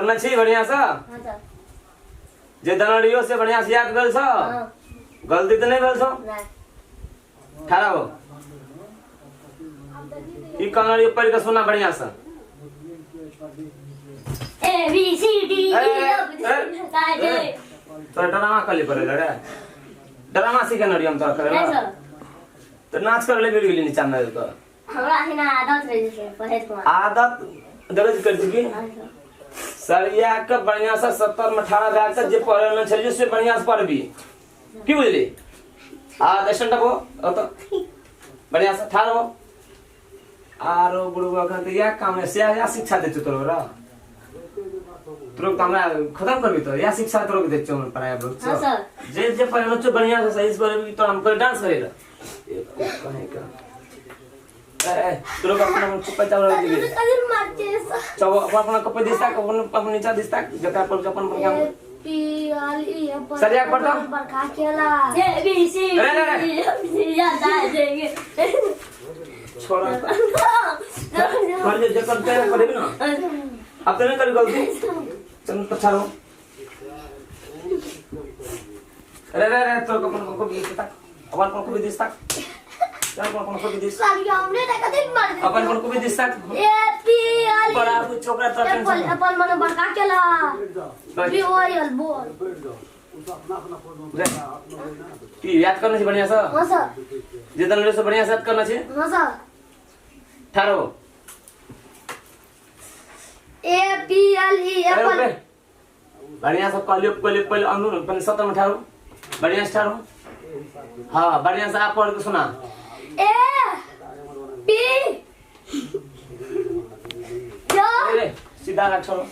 पढ़ने छी बढ़िया से? हाँ सर। जे दनड़ियो से बढ़िया से याद भेल छौ? हाँ। गलती तऽ नहि भेल छौ? नहीं। ठाड़ा हो। ई कनड़ियो पढ़ि कऽ सुना बढ़िया से। A B C D E F G H I J. तोरा ड्रामा कले पड़े रे, ड्रामा सीखे नड़ी हम तोरा करे। नहीं सर। तऽ नाच करे ले बेर गेली नीचा में तऽ। हमरा अहिना आदत रही छै पढ़ैत कुमार। आदत दर्ज कर छी की? हाँ सर। सरिया के बढ़िया से 70 में ठाड़ा भए के जे पढ़ल न छलियै से बढ़िया से पढ़बी, की बुझली? आ स्टैंड अप हो ओतऽ बढ़िया से ठाढ़ हो। आरो बुढ़बा अखन तऽ इएह काम है, सएह इएह शिक्षा दै छौ तोरा। तोरो तऽ हमरा खतम करबी तो इएह शिक्षा तोरो के दै छौ हमर पढ़ाइ बहुत। हाँ सर। जे जे पढ़ल छौ बढ़िया से सही से पढ़बी तो हम डांस करे ला कहे का। ए तोरो के अपना चुप चावल दिबे। कजन मारते सर। चौ अपन अपना कपड़े दिस तक, अपन अपन नीचा दिस तक, जकरा पर अपन अपन काम। A P L E F. सरिया के पढ़ता? बड़का केला। ए बी सी अरे, अरे, अरे। डी एफ जी याद आ जाएंगे। छोड़ छोड़ जे जकर तेरे पढ़ेबी ना, अब तो नहीं करी गलती। चल तो छाड़ो। अरे अरे अरे, तोर अपन को भी तक, अपन अपन को भी दिस तक, चल अपन अपन को भी दिस। सरिया हमने टका दिन मार दे। अपन अपन को भी दिस तक। ए पी एल ई बड़ा कुछ छोकरा तो एप्पल टेंशन। एप्पल माने बड़का केला। बी ओ एल बोल। रे, की याद करना छी बढ़िया से? हाँ सर। जितना से बढ़िया से याद करना छी। हाँ सर। ठहरो। ए पी एल ई अरे एप्पल। रुक। बढ़िया से कहलियो पहले पहले अंदर पहले 70 में ठहरो, बढ़िया से ठहरो। हाँ बढ़िया से आप पढ़ के सुना। ए पी या। अरे सीधा राख छोड़ो।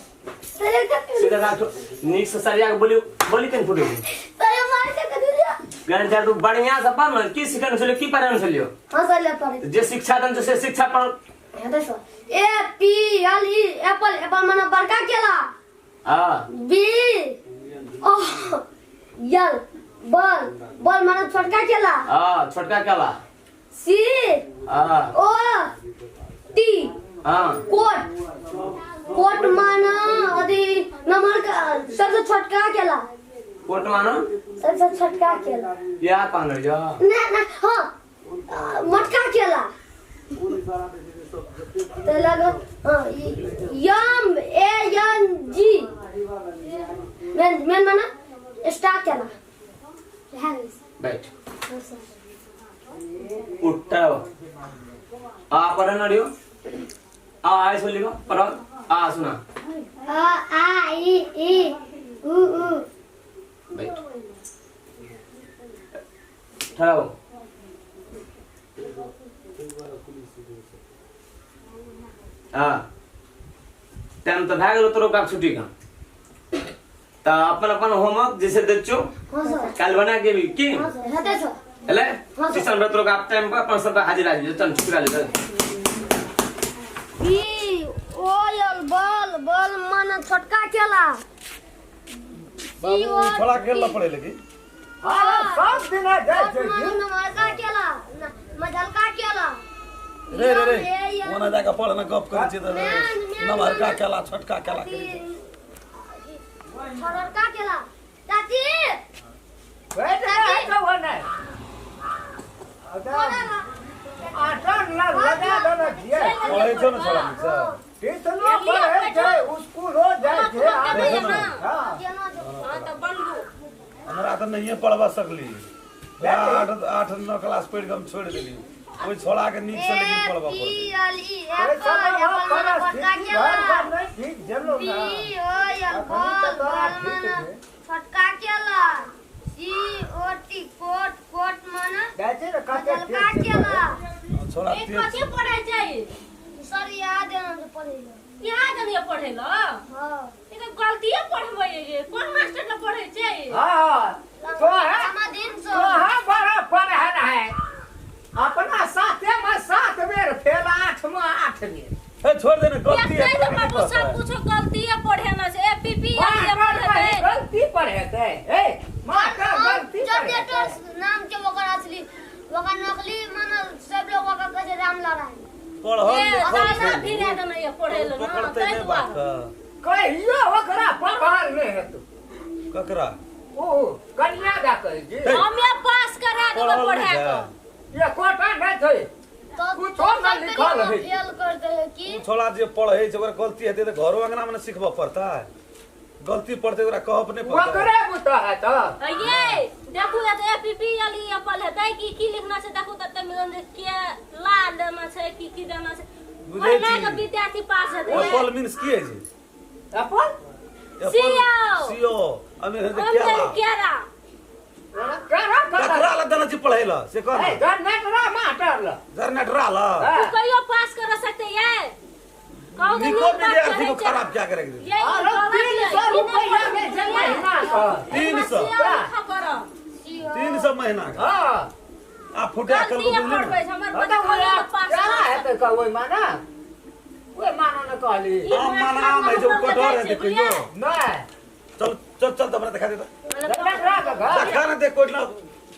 तेरे का सीधा राख छोड़ो। नीक से सरिया के बोली बोली केन फुटे। तेरे मार के कर दिया। गान चार तू बढ़िया से पढ़ न, की सिखन छलियो की पढ़न छलियो? हाँ सर ले पढ़े। जे शिक्षा दन से शिक्षा पढ़। हेतै sir. A P L E apple, apple माने बड़का केला। हाँ। B O L ball, ball माने छोटका केला। हाँ छोटका केला। सी हाँ। ओ टी हाँ। कोट, कोट माना अभी नंबर का सबसे छोटका केला। कोट माना सबसे छोटका केला। या पान या ना ना हाँ मोटका केला तो लगो। हाँ यम ए एन जी मेन, मेन माना स्टार केला। बैठ उठा आ पढ़ नडियो आ आए सुन लिखो पढ़ो आ सुना। अ आ इ ई उ ऊ। बैठ ठहरो। हाँ टाइम तऽ भए गेलो तोरो काज छुट्टी का, तऽ अपन अपन होमवर्क जैसे दै छियौ हाँ सर। काल्हि बना के अबी की? हाँ सर हेतै सर। एलै हाँ सर। ट्यूशन पर तोरो का टाइम पर अपन सब हाजिर हाजिर चल छुट्टी करा ले चल। B O L ball, ball माने छोटका केला। बाबू छोड़ा खेल ला पड़े लगी। हाँ सब दिन जाइ छै। माने नमरका केला, मझलका केला। रे रे रे ओना जाके पढ़ ना, गप करै छी तऽ नमहरका केला छोटका केला करै छै। छोटका केला चाची। बैठ रहे तो वो नहीं आटा ना लगा देना छियै। पढ़ै छौ ने छोड़ा नीक से? ट्यूशनो पढ़ै छै, स्कूलो जाइ छै। देखो ने। हाँ। हाँ तऽ बनबू। हमरा तऽ नहिए पढ़बा सकली, 8 8 9 क्लास पढ़ि कऽ हम छोड़ि देली। ओहि छोड़ा के नीक से लेकिन पढ़बा पी पड़तै। एल ई ओहि एप्पल, समय एप्पल हम माने बड़का परिस्थिति केला। घर पर नहि ठीक गेलहुँ बी ने। ओ एल अखनी बॉल, तऽ तोरा बॉल ठीक माने छै। छोटका केला। C O T coat, coat माने जाइ छै ने कते मझलका तेज छै। केला। छोड़ा ए तेज कथी पढ़ै छै? सर याद है ना पढ़े ला। याद नहीं पढ़ै ल? हाँ। ई तऽ गलतिये पढ़बै गे, कोन मास्टर न पढ़ै छै? हाँ तो है समाधीन तो सर। है बड़ा पढ़ल है, अपना साते में 7 बेर फेल, 8 में 8 बेर। ए छोड़ दे ने गलती है देखते तोरा तऽ की बाबू सब कहतै? कुछो गलतिये पढ़े न छै। A P P L E master पढ़ेतै। कहीं गलती पढ़ेतै? ए मास्टर गलती जनरेटर पढ़ेतै? नाम के ओकर असली ओकर नकली माने सब लोग ओकर कहै छै राम नारायण। पढ़ल ए लिखल दादा छै भी रह देने पढ़े ल ना पकड़तै ताहि नहि बात दुआरे। के। कहियो ओकरा पढ़ल नहि हेतौ। ककरा? ओ कन्या दा कहै छी। हमे पास करा देबै पढ़ा के। ये कोटा नहि छै। कुछो न लिखल है। फेल कर दे है की छोड़ा जे पढ़ै छै ओकरा गलती हेतै तऽ घरो अंगना मे ने सिखबऽ पड़तै। गलती पड़तै ओकरा कहब नहि पड़तै। ओकरे बुता है तऽ। ये देखू त एपीपी वाली एप्पल हेतै की की लिखना छै देखू त मिलन के ला देना छै की की देना छै। बुझै पढ़ना छी। के विद्यार्थी पास हेतै। एप्पल मीन्स की है जी? Apple CO. सीओ अमे हेतै हम केला। केरा। केरा ककरा लग देना छी पढ़ै ल से कह। ए जरनेटरा मास्टर ल। जरनेटरा ल। तू कहियो पास कर सकते ये? कहू निको विद्यार्थी को खराब क्या करेगी? ये अरे 300 रुपया में जे महीना का। 300 300 महीना का। हां आ फुटा कर गलती पढ़बै हमर बच्चा पास केरा हेतै का ओइ माना? ओइ माना न कहली। आम माना आम है जो कटहर है कहियो। नहीं चल चल चल त हमरा देखा दे त। जरनेटरा के घर देखा ना दे कोइला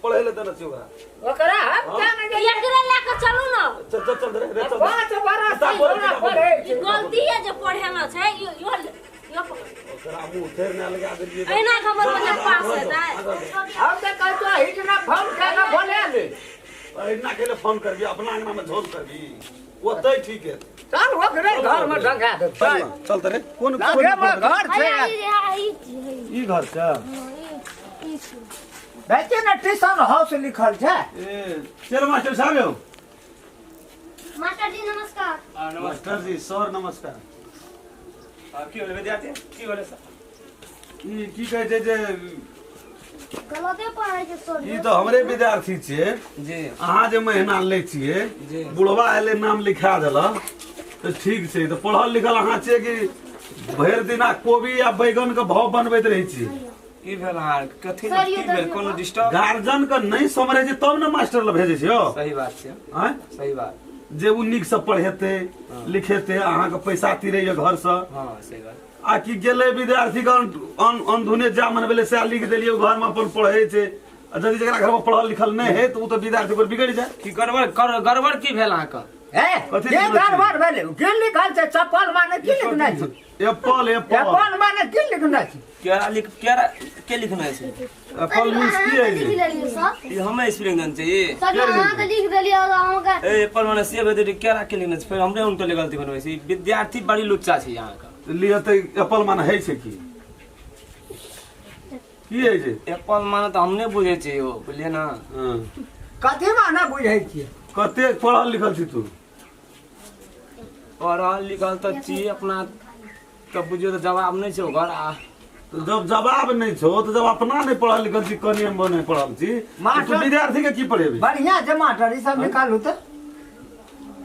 पढ़ै ले देना छी ओकरा। ओकरा हम क्या नहीं एकरे ले के चलू न। चल चल चल रे चल। 5 बरस से पढ़े ई गलती है जे पढ़ेना छै यो यो ओकरा मुंह फेर ना लगा देलिए। एना के हमर बच्चा पास हेतै। हम त कहतो हिजना फोन के ना बोले ले। एना के ले फोन करबी अपना अंगना में झोल करबी ओतै ठीक है। चल ओकरे घर में ढंगा दे। चल चल त रे कोन कोन घर छै? ई घर छै। देखिए ना ट्यूशन हाउस लिखल छै। ए चल मास्टर साहब यौ। मास्टर जी नमस्कार। मास्टर जी सर नमस्कार। की होले विद्यार्थी की होले सर? ई की कहै छै जे गलते पढ़ै छै सर। ई तऽ हमरे विद्यार्थी छियै जी। अहाँ जे महीना लै छियै बुढ़वा एलै नाम लिखा देलक तऽ ठीक छै। तऽ पढ़ल लिखल अहाँ छियै कि भरि दिना कोबी आ बैगन के भाव बनबैत रहै छियै? की भेल अहाँ कथी की भेल कोनो डिस्टर्ब? गार्जियन के नहि समझै छै तब ने मास्टर लग भेजै छै यौ। सही बात छै। आँय सही बात जे ओ नीक से पढ़ेतै लिखेतै अहाँके पैसा तिरैया घरसँ। हाँ सही बात। आ की गेलै विद्यार्थी के अनधुने जा मन भेलै सएह लिख देलियै घरमे अपन पढ़ै छै। आ यदि जकरा घरमे पढ़ल लिखल नहि है तऽ ओ तऽ विद्यार्थी पर बिगड़ि जाय। की गड़बड़ गड़बड़ की भेल अहाँके? ए के गड़बड़ भेलै? की लिखल छै चप्पल माने की लिखने छै? एप्पल एप्पल एप्पल माने की लिखने छै? केरा लिख केरा के लिखने छै? एप्पल मीन्स की है लिख देलियै सर। ई हमे स्पेलिंग देने छै। सर अहाँ तऽ लिख देलियै और अहाँके ए एप्पल माने सेब हेतै केरा के लिखने छै। फेर हमरे उनटे गलती बनबै छै। विद्यार्थी बड़ी लुच्चा छै अहाँके। लिअ तऽ एप्पल माने है छै की की है छै? एप्पल माने तऽ हम नहि बुझै छियै यौ बुझलियै ना। कथी माने बुझै छियै? कतेक पढ़ल लिखल छी तू? पढ़ल लिखल तऽ छी अपना तऽ बुझियौ तऽ जवाब नहि छै ओकर। आ जब जवाब नहि छौ तऽ जब अपना नहि पढ़ल लिखल छी कनिए नहि पढ़ल छी तू विद्यार्थी के की पढ़ेबी? बढ़िया छै मास्टर ई सब निकालू तऽ।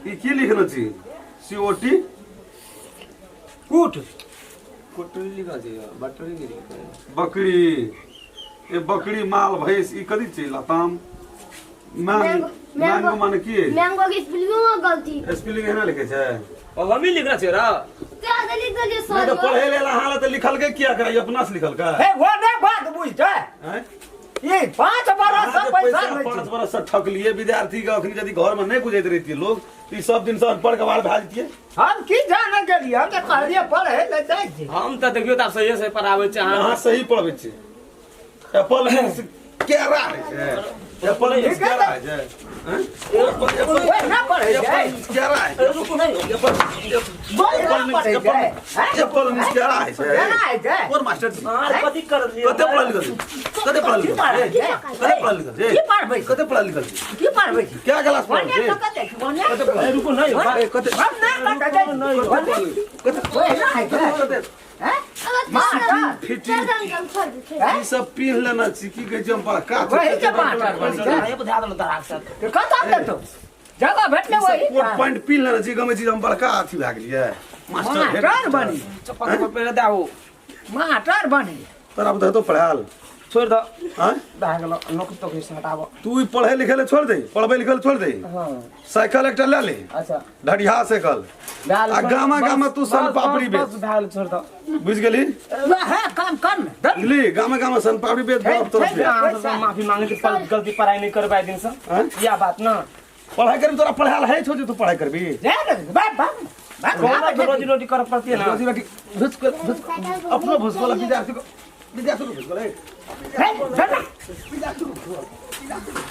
ई की लिखने छी? सीओटी कूट कुट लिखल छै बटरी के लिखल बकरी। ए बकरी माल भैंस ई कथी छै? लताम मैंगो। मैंगो माने की है? मैंगो के स्पेलिंग में गलती। स्पेलिंग एना लिखे छै? और हम ही लिखना छै रा। क्या से लिख देलियै सर? नहीं तो पढ़े ले अहाँ तऽ लिखल के किया कराई अपना से लिखल का? हे वो नहीं बात बुझतै। ये 5 बरस से पैसा 5 बरस से ठकलिए विद्यार्थी के। अखनी यदि घर में नहीं बुझैत रहितियै लोग ई सब दिन से अनपढ़ गवार भए जतियै। हम की जाने गेलियै? हम तऽ कहलियै पढ़ै ले जाइ छी। हम तऽ देखियौ तऽ सही से पढ़ाबै छी अहाँ सही पढ़बै छी। एप्पल केरा है छै। एप्पल केरा है छै। एप्पल ना पढ़ै छै केरा है। रुकू नहीं एप्पल एप्पल केरा है छै। केरा है छै। कोन मास्टर जी अहाँ कथी कर लियै? कते पढ़ल लिखल छी? कते पढ़ल लिखल छी? कते पढ़ल लिखल छी? की पढ़बै? कते पढ़ल लिखल छी? की पढ़बै छी? क्या क्लास पढ़ल छी? कते पढ़ल? रुकू नहीं कते हम ना कते कते कते हैं मास्टर फिटिंग ई सब पीन लेना छी की कहै छी हम बड़का वही के मास्टर बनै छै। ए बुझा देलहुँ तोरा सब कतऽ देतौ जगह भेटले वही कोट पैंट पीन लेना छी गमै छी हम बड़का अथी भए गेलियै मास्टर बनी चप्पल पहिरे दाओ मास्टर बनी। तोरा बुझा तो पढ़ाल छोड़ दो। हां भए गेलो नौकरी तोकरी से हटाबो। तू ई पढ़ै लिखै ले छोड़ दे, पढ़बै लिखै ले छोड़ दे। हां साइकिल एकटा ले ले। अच्छा ढढ़िया साइकिल आ गामा गामा तू सन पापड़ी बेच। बस भए गेल छोड़ दो। बुझ गेली? वह काम कर न बुझली गामा गामा सन पापड़ी बेच बाप तोरा। माफी मांगे के गलती पढ़ाई नहीं करबाय दिन से या बात ना। पढ़ाई करबी तोरा पढ़ायल है छौ जे तू पढ़ाई करबी। जा रे बाप बाप कौन तो रोजी रोटी कर पड़ती है ना। रोजी रोटी भुसकोल भुसकोल अपनो भुसकोल विद्यार्थी को भुसकोल। हे, झंडा। विद्यार्थी को भुसकोल।